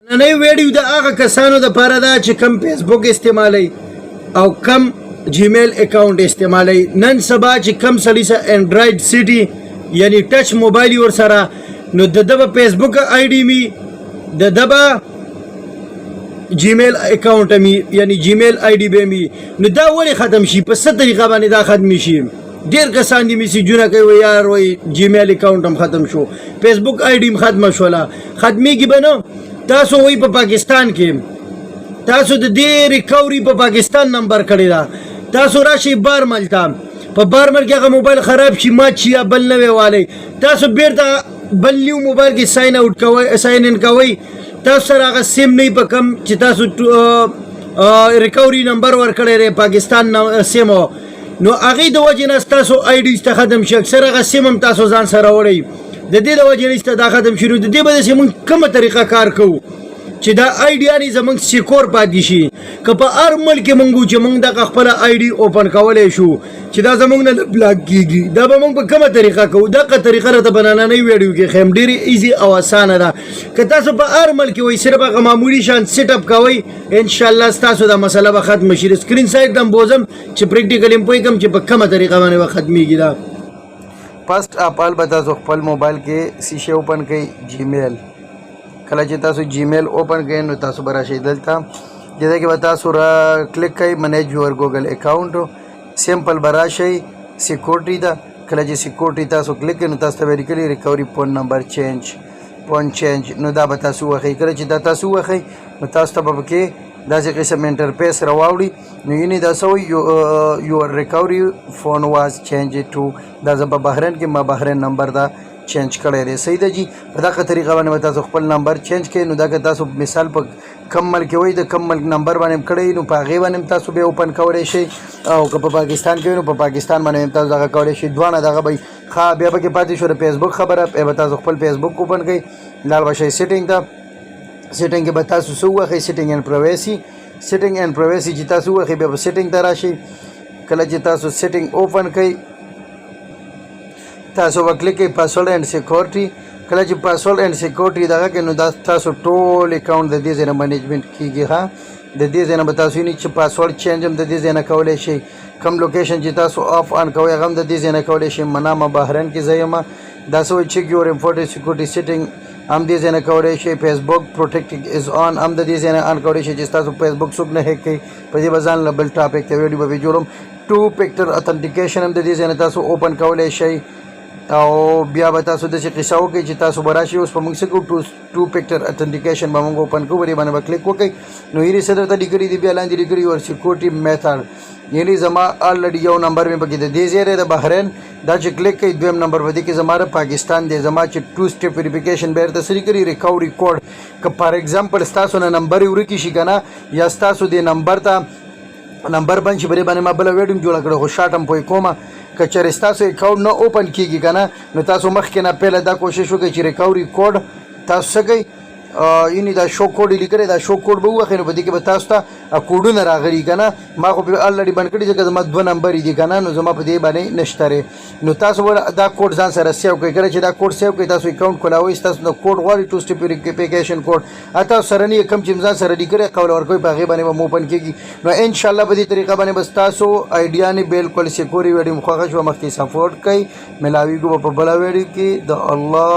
ننۍ ویډیو د هغه کسانو د پاره ده چې کم فیسبوک استعمالوي او کم جیمیل اکاونټ استعمالوي. نن سبا چې کم سړي سره انډراید سیټي، یعنی ټچ موبایل ور سره، نو د ده به فیسبوک آی ډي می، د ده به جیمیل اکاونټ می، یعنی جیمیل آی ډي به می. نو دا ولې ختم شي؟ په څه طریقه باندې دا ختم شي؟ ډیر کسان دي میسجونه کوي، یار وای جیمیل اکاونټ هم ختم شو، فیسبوک آی ډي هم ختم شوله. ختميږي به نه. تاسو وای په پاکستان کې، تاسو د دې ریکوري په پاکستان نمبر کړی دا، تاسو راشي بارمل ته، په بارمل کې هغه موبایل خراب شي، مات شي یا بل نوی والی، تاسو بیرته بل نیو موبایل کې ساین اوټ کوئ، ساین ان کوئ، تاسو سره هغه سیم نه په کم چې تاسو ریکوري نمبر ورکړی دی پاکستان سیم، نو هغې د وجې نه ستاسو آی ډي ته ختم شي. اکثر هغه سیم هم تاسو ځان سره وړئ، د دې د وجې نه دا ختم شي. نو د دې به داسې موږ کومه طریقه کار کوو چې دا آی ډي یعنی زمونږ سیکور پاتې شي، که په هر ملک کې مونږ چې مونږ دغه خپله آی ډي اوپن کولی شو چې دا زمونږ نه بلاک کیږي؟ دا به مونږ په کومه طریقه کوو؟ دغه طریقه راته په نننۍ ویډیو کې ښیم. ډېرې ایزي او اسانه ده. که تاسو په هر ملک کې وئ، صرف هغه معمولي شان سیټ اپ کوئ، انشاءالله ستاسو دا مسله به ختمه شي. سکرین سایډ ته هم بوځم چې پریکټیکل هم پوه کړم چې په کومه طریقه باندې به ختمیږي دا. فرست اف آل به تاسو خپل موبایل کې څه شی اوپن کړئ؟ جیمیل. کله چې تاسو جیمیل اوپن کړئ، نو تاسو به راشئ دلته، دې کې به تاسو را کلیک کړئ منیج یور ګوګل اکاونټ. سمپل به راشئ سیکورټي ته. کله چې سیکورټي تاسو کلیک کړئ، نو تاسو ته به لیکلي ریکوري فون نمبر چینج، فون چینج. نو دا به تاسو وښئ. کله چې دا تاسو وښئ، نو تاسو ته به پکې داسې قسم انټرفیس راواوړي. نو یعنی دا څه وایي؟ Your recovery phone was change to. دا زه په بحرین کې ما بحرین نمبر دا چینج کړی دی. صحیح ده جی. په دغه طریقه باندې به تاسو خپل نمبر چینج کړئ. نو دا که تاسو مثال په کم ملک کې وئ، د کم ملک نمبر باندې هم کړی، نو په هغې باندې هم تاسو بیا اوپن کولی شئ، او که په پاکستان کې وئ، نو په پاکستان باندې هم تاسو دغه کولی شئ. دواړه دغه به. ښه، بیا پکې پاتې شو د فیسبوک خبره. بیا به تاسو خپل فیسبوک اوپن کړئ، لاړ به شئ سیټینګ ته. سیټینګ کې به تاسو څه ووهئ؟ سیټینګ اینډ پرایویسي. سیټینګ اینډ پرایویسي چې تاسو ووهئ، بیا به سیټینګ ته راشئ. کله چې تاسو سیټینګ اوپن کړئ، تاسو به کلیک کړئ پاسورډ اینډ سیکورټي. کله چې پاسورډ اینډ سیکورټي دغه کې، نو دا تاسو ټول اکاونټ د دې ځای نه منیجمنټ کیږي. ها، د دې ځای نه به تاسو یعنی چې پاسورډ چینج هم د دې ځای نه کولی شئ، کم لوکیشن چې تاسو آف آن کوئ، هغه هم د دې ځای نه کولی شئ. منامه بحرین کې زه یم. دا څه وایي؟ Check your important security setting هم دې ځای نه کولی شئ. فیسبوک پروټیکټ از آن هم د دې ځای نه آن کولی شئ چې تاسو فیسبوک څوک نه هیک کوي. په دې به ځان له بل ټاپک ته ویډیو به جوړوم. ټو فیکټر اتنټیکیشن هم د دې ځای نه تاسو اوپن کولی شئ، او بیا به تاسو داسې قصه وکړئ چې تاسو به راشئ. اوس به موږ څه کوو؟ ټو فیکټر اتنټیکیشن به موږ اوپن کوو، په دې باندې به کلیک وکړئ. نو یعنی څه درته لیکلي دي؟ بیا لاندې لیکلي your security method، یعنی زما الریډي یو نمبر مې پکې د دې ځای دی، د بحرین. دا چې کلیک کوي، دویم نمبر په دې کې زما د پاکستان دی. زما چې ټو سټیپ ویریفیکیشن بیرته څه لیکلي؟ ریکوري کوډ. که فار ایگزامپل ستاسو نه نمبر ورکی شي که نه، یا ستاسو دې نمبر ته نمبر بند شي، په دې باندې ما بله ویډیو هم جوړه کړه، خو شارټ هم پوه کومه. که چېرې ستاسو اکاونټ نه اوپن کیږي که نه، نو تاسو مخکې نه پهله دا کوشش وکړئ چې ریکوري کوډ تاسو څه کوئ؟ یعنی دا شو کوډ یې لیکلی، دا شو کوډ به ووهئ، نو په دې کې به تاسو ته کوډونه راغلي که نه. ما خو پرې الریډي بند کړي، ځکه زما دوه نمبر دي که نه، نو زما په دې باندې نشته دی. نو تاسو به دا کوډ ځان سره سیو کړئ. کله چې دا کوډ سیو کړئ، تاسو اکاونټ کولاوئ، تاسو نو کوډ غواړي، ټو سټیپ ویریفیکیشن کوډ تاسو سره نه کوم چې ځان سره لیکلی قول ورکوي، په هغې باندې به مو اوپن کیږي. نو انشاءالله په دې طریقه باندې به ستاسو آیډیانې بالکل سیکوري. ویډیو مو خوښه شوه، مخکې سپورټ کوي. ملاویږو به په بله ویډیو کې. د الله